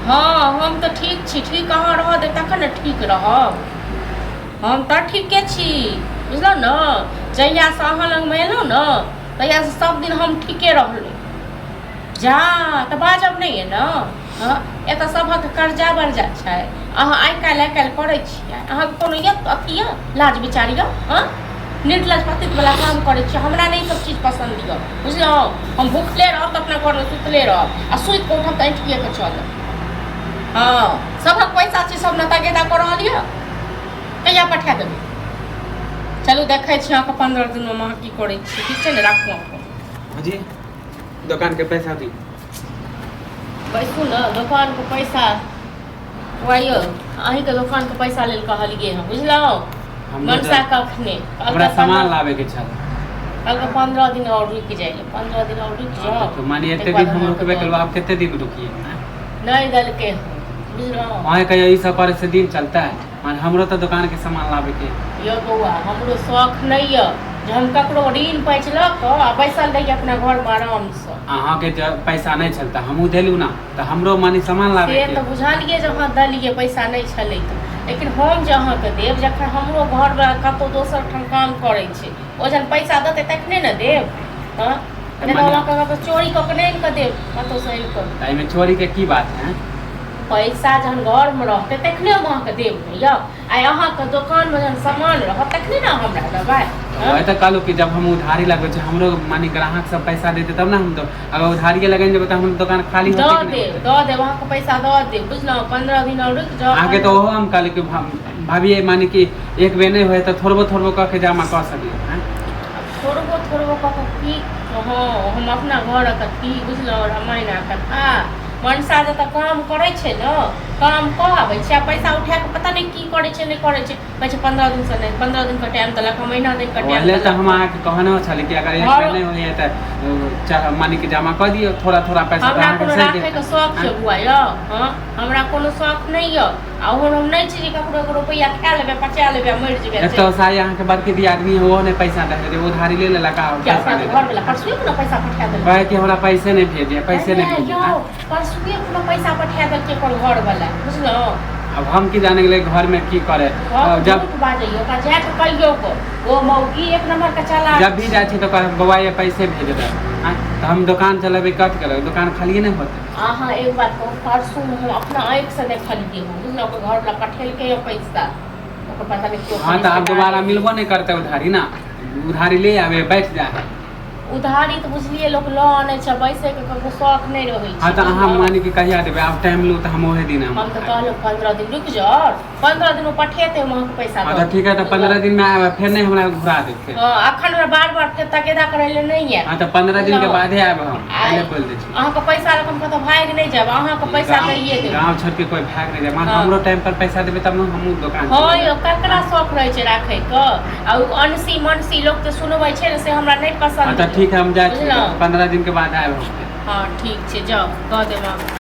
हँ, हम तऽ ठीक छी। ठीक अहाँ रहऽ देब तखन ने ठीक रहब। हम तऽ ठीके छी, बुझलहुँ ने? जहियासँ अहाँ लगमे एलहुँ ने, तहियासँ सब दिन हम ठीके रहलहुँ। जा तऽ बाजब नहि यऽ ने। हँ, एतऽ सभक कर्जा बर्जा छै। अहाँ आइ काल्हि आइ काल्हि करै छियै। अहाँके कोनो यऽ अथी यऽ, लाज विचार यऽ? हँ, निर्लज पतितवला काम करै छियै। हमरा नहि ई सब चीज पसन्द यऽ, बुझलहुँ? हम भुखले रहब तऽ अपना घरमे सुतले रहब, आ सुति कऽ उठब तऽ ऐंठिए कऽ चलब। हँ, सभक पैसा छै, सब ने तगेदा कऽ रहल यऽ। कहिया पठा देबै? चलू, देखै छी अहाँके 15 दिनमे अहाँ की करै छी। ठीक छै ने? राखू अहाँ फोन। जी, दोकानके पैसा दी। बैसू ने। दोकानके पैसा यौ, अहीँके दोकानके पैसा लेल कहलियै हँ, बुझलहुँ? मनसा कखने हमरा सामान लाबेके छल। कहलकै 15 दिन आओर रुकि जाइ लए, 15 दिन आओर रुकि जाउ। माने एते दिन हम रुकबे केलहुँ, आब कते दिन रुकिए? नहि देलकै हँ, बुझलहुँ? अहाँ कहियो ई सब करे से दिन चलता है? माने हमरो तऽ दोकानके सामान लाबेके। यौ बौआ, हमरो शौख नहि यऽ जे हम ककरो ऋण पैच लऽ कऽ आ बैसल रही अपना घरमे आरामसँ। अहाँके जे पैसा नहि छल तऽ हमहूँ देलहुँ ने, तऽ हमरो माने सामान से लाबेके। तऽ बुझलियै जे अहाँ देलियै, पैसा नहि छलै तऽ, लेकिन हम जे अहाँके देब, जखन हमरो घरवला कतहु दोसर ठाम काम करै छै, ओ जहन पैसा देतै तखने ने देब। हँ, नहि तऽ हम अहाँके कतहु चोरी कऽ कऽ नहि आनि कऽ देब, कतहुसँ आनि कऽ। तऽ एहिमे चोरीके की बात है? पैसा जहन घरमे रहतै तखने हम अहाँके देब ने यौ। आइ अहाँके दोकानमे जहन सामान रहत तखने ने हमरा देबै। वही तऽ कहलहुँ कि जब हम उधारी लगबै छी, हमरो माने ग्राहक सब पैसा देतै तब ने हम दो। अगर उधारिये लगेने जेबै तऽ हमर दोकान खाली होतै दऽ कि नहि देब? होतै? दऽ देब, अहाँके पैसा दऽ देब, बुझलहुँ? 15 दिन आओर रुकि जाउ। अहाँके तऽ ओहो हम कहली कि भाभी, माने कि एक बेर नहि होय तऽ थोड़बो थोड़बो कऽ के जमा कऽ सकी। थोड़बो थोड़बो कऽ कऽ की? हँ, हम अपना घरक अथी बुझलहुँ, रामायण आ कथा। मनसा जतऽ काम करै छै ने, काम कऽ आबै छै आ पैसा उठा कऽ पता नहि की करै छै, नहि करै छै। कहै छै 15 दिनसँ नहि, 15 दिनके टाइम देलक, महीना दिनके टाइम ओहि लेल तऽ देलक। हम अहाँके कहने छली कि अगर एक बेर नहि होइए तऽ माने कि जमा कऽ दियौ थोड़ा थोड़ा पैसा तऽ हमरा अहाँके कोनो सहि राखैके जेतै। शौख यऽ बौआ यौ? हँ, हमरा कोनो शौख नहि यऽ, आ ओहन हम नहि छी जे ककरो एगो रुपैआ खा लेबै, पचा लेबै आ मरि जेबै। एक तऽ साई अहाँके बड़की दियादनी है, ओहो नहि पैसा दै छै, उधारी ले लेलक आ क्या पैसा ओकरा नहि तऽ देलक। घरवला परसुए कोनो पैसा पठा देलकै। कहै कि हमरा पैसे नहि भेजे, पैसे नहि भेजे। यौ, परसुए कोनो पैसा पठा देलकै ओकर घरवला, बुझलहुँ? अब हम की जाने गेलै घरमे की करे। हम जब झूठ बाजैयौ, ओकरा जा कऽ कहियौ कऽ, ओ मौगी एक नम्बर के चला। जब भी जाइ छै तऽ कहै बौआ ये पैसे भेज दे। आँय, तऽ हम दोकान चलेबै, कथी करबै? दोकान खालिए नहि होतै। अहाँ एक बात कहू, परसू हम अपना आँखिसँ देखलियै हँ, बुझलहुँ? ओकर घरवला पठेलकै हँ पैसा, ओकर पता नहि केओ। हाँ, तऽ आब दोबारा मिलबो नहि करतै उधारी ना। उधारी ले आबे बैठ जा है। उधारी तऽ बुझलियै लोक लऽ आनै छै, बैसैके ककरो शौक नहि रहै हाँ छै। तऽ अहाँ बुझलहुँ? मानि के कहिया देबै? आब टाइम लू तऽ हम ओहे दिन हम तऽ कहलहुँ 15 दिन रुकि जाउ, 15 दिन ओ पठेतै, हम अहाँके पैसा हाँ दऽ तऽ ठीक है, तऽ देब। 15 दिन में आयब, फेर नहि हमरा घुरा देब फेर। हँ, अखन हमरा बार बार फेर तगेदा करै लए नहि आयब। हाँ, तऽ 15 दिन के बुझलहुँ? बादे आयब हम। आइ पहिले बोल दै छी। अहाँके पैसा लऽ कऽ हम कतहु भागि नहि जायब, अहाँके पैसा दैए देब। गाँव छोड़ के कोई भाग नहीं जाए। मान हाँ। हमरो टाइम पर पैसा देबै तब ने हमहूँ दोकान हँ चलेबै। यौ, ककरा शौक रहै छै राखैके? आ ओ अनसी मनसी लोक जे सुनबै छै ने, से हमरा नहि हाँ पसन्द तऽ यऽ। ठीक है, हम जाइ छी। बुझलहुँ? 15 दिन के बाद आयब हम फेर। हँ, ठीक छै, जाउ, दऽ देब अहाँके।